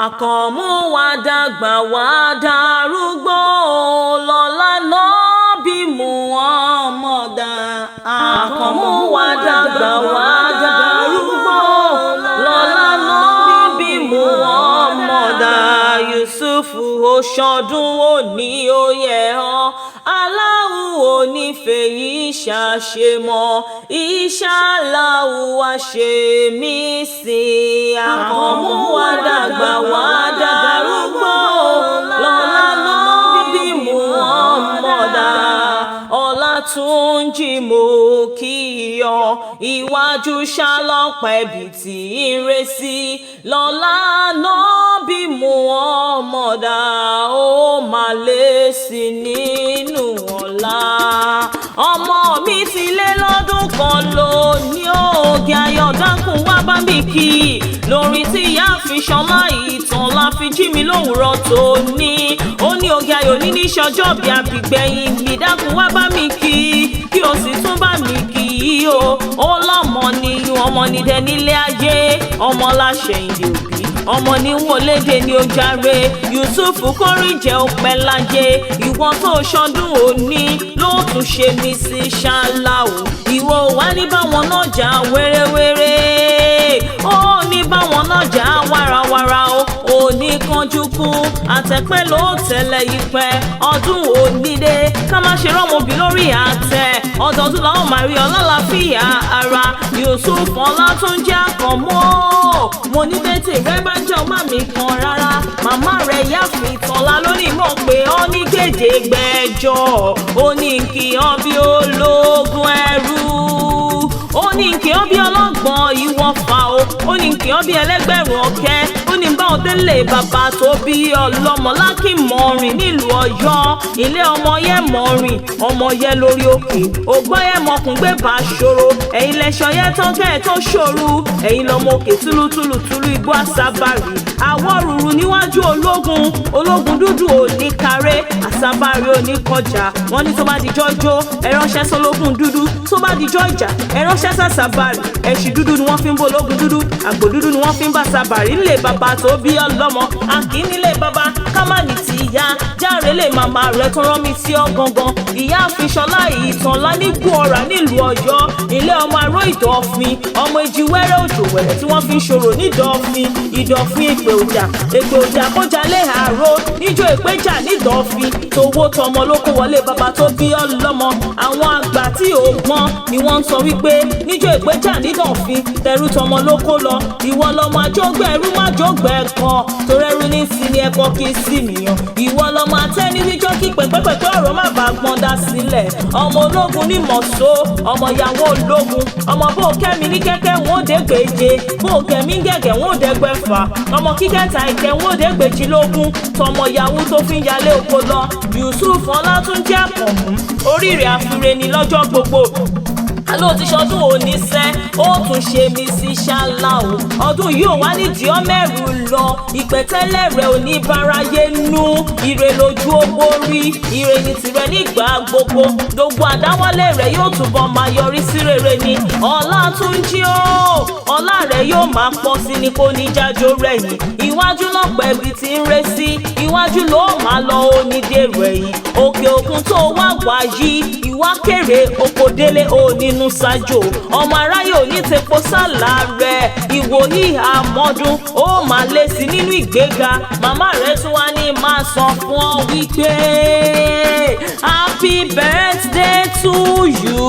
Àkànmú wa dàgbà wá darúgbó, lọ́lá Nábì Muhammad. Àkànmú wa dàgbà wá darúgbó, lọ́lá Nábì Muhammad. Yusuf, ó ṣọdún òní, ó yẹ ọ́. Aláwo onífẹ̀yì ṣàṣemọ́, ìṣàláwù wá ṣe mí sí. Àkànmú wa dàgbà wá darúgbó, lọ́lá Nábì Muhammad. Ọlátúnjì, mo kí ọ. Iwájú ṣálọ́pẹ́ bí tí ń re sí, lọ́lá Nábì Muhammad, ó máa lé sí nínú ọ̀la. Ọmọ mi ti lé lọ́dún 1 lónìí, ògì ayọ̀dákùn wá bá mi kí. Lórí tí ìyá fi ṣọlá ìtàn la fi jí mi lówùrọ̀ tòní. Ó ní ògì ayọ̀ ní ní ṣọjọ́ bí àbígbẹ̀yìn mi, dákun wá bá mi kí, kí o sì tún bá mi kí o. Ó lọ́mọ níyùn, ọmọ nídẹ nílé ayé, ọmọ láṣẹ̀yìndì òbí, ọmọ ní wọlédè ní ojàre. Yusuf kórìjẹ òpẹ láyé. Ìwọ tó ṣọdún òní ló tún ṣe mí sí ṣáláò. Ìwọ wà ní báwọn náà jà wérewére, ó ní báwọn náà jà wàràwàrà o. Ò ní kánjú kú, àtẹ̀pẹ́ ló tẹ̀lé ìpẹ́. Ọdún òníde ká má ṣe rọ́mọbì lórí àtẹ. Ọdọọdún làwọn máa rí ọlọ́láfíà ara. Yusuf Ọlátúnjí Àkànmú, mo ní bẹ́tẹ̀ rẹ bá jẹ́ ọmọ mi kan rárá. Màmá rẹ̀ yá fi tọ́lá lónìí mọ̀ pé ó ní gèdè gbẹ́jọ́. Ó ní kí ọ bí ológun ẹrú, ó ní kí ọ bí ọlọ́gbọ́n ìwọ̀fà o, ó ní kí ọ bí ẹlẹ́gbẹ̀rún ọ̀kẹ́. Ó ní báwọn délé bàbá tó bí ọlọ́mọ lákìmọ̀rìn nílùú Ọ̀yọ́. Ilé ọmọ yẹn mọ̀rìn, ọmọ yẹn lórí òkè ògbọ́n yẹn mọ̀kùn gbé bá ṣòro. Ẹ̀yin lẹ́ṣọ̀ yẹn tán kẹ́ ẹ̀ tó ṣòro. Ẹ̀yin lọ́mọ òkè túlútúlù túlú igbó àsábàrì, àwọ̀ rúru níwájú ológun, ológun dúdú òní kárẹ́, àsábàrì oníkọjà. Wọ́n ní tó bá dijọ́ jó, ẹ ránṣẹ́ sólógún dúdú. Tó bá dijọ́ ìjà, ẹ ránṣẹ́ sàṣàbàrì. Ẹṣin dúdú ni wọ́n fi ń bó ológun dúdú, àgbò dúdú ni wọ́n fi ń bá sàbàrì. Nílé bàbá tó bí ọlọ́mọ, a kì í nílé bàbá ká má ní ti ìyá. Járe lè màmá rẹ̀ tó rán mi sí ọ gangan, ìyá àfiṣọlá ìtàn lánígbó ọ̀rà nílùú Ọ̀yọ́. Ilé ọmọ aró ìdọ̀fin, ọmọ èjì wẹ́rẹ́ òjò wẹ̀rẹ̀ tí wọ́n fi ń ṣòro nídọ̀fin. Ìdọ̀fin èpè òjà, èpè òjà kọjá lé àárò níjó ìpéjà nídọ̀fin. Towó tọmọ ló kó wọlé bàbá tó bí ọlọ́mọ. Àwọn àgbà tí ò gbọ́n ni wọ́n ń sọ wípé níjó ìpéjà nídọ̀fin, tẹrú tọmọ ló kó lọ. Ìwọ lọmọ àjọgbẹ́ ẹrú má jọgbẹ́ ẹ̀kọ́, torẹ́rú ní sinmi ẹ̀kọ́ kí sí nìyàn. Ìwọ lọmọ atẹ́niwíjọ́ kí pẹ̀pẹ́pẹ̀pẹ́ ọ̀rọ̀ má bàa gbọ́n dá sílẹ̀. Ọmọ ológun ní mọ̀ṣó, ọmọ ìyàwó ológun, ọmọ bó kẹ́mi ní kẹ́kẹ́ wọn ò dé gbèje, bó kẹ́mi gẹ̀gẹ̀ wọn ò dẹ́gbẹ̀fà, ọmọ kíkẹ́ta ìkẹ́ wọn ò dé gbèjìlógún, tọmọ yahoo tó fi ń yalé oko lọ. Yusuf Ọlátúnjí Àkànmú, oríire àfúre ni lọ́jọ́ gbogbo. Alo ti ṣọdún òní sẹ́, ó tún ṣe mí sí ṣálá o. Ọdún yìí ò wá nídìí ọmẹ́rù lọ, ìpẹ̀tẹ́lẹ̀ rẹ̀ ò ní báráyé nú. Ire lójú owó rí, ire ní tirẹ̀ nígbà gbogbo. Gbogbo àdáwọ́lé rẹ̀ yóò túbọ̀ máa yọrí sí rere ni. Ọlátúnjí o, ọlá rẹ̀ yóò máa pọ̀ sí ni, kò ní jájó rẹ̀ yìí. Iwájú lọ́pẹ́ ibi tí ń ré sí, iwájú ló máa lọ, onídèrò ẹ̀yìn. Òkè òkun tó wá wá yìí, ìwá kéré oko délé ò nínú ṣájò. Ọmọ aráyé ò ní tepo sálà rẹ̀. Ìwòyí àmọ́dún, ó máa lé sí nínú ìgbéga. Màmá rẹ̀ tún wá ní máa sọ fún ọ wípé happy birthday to you.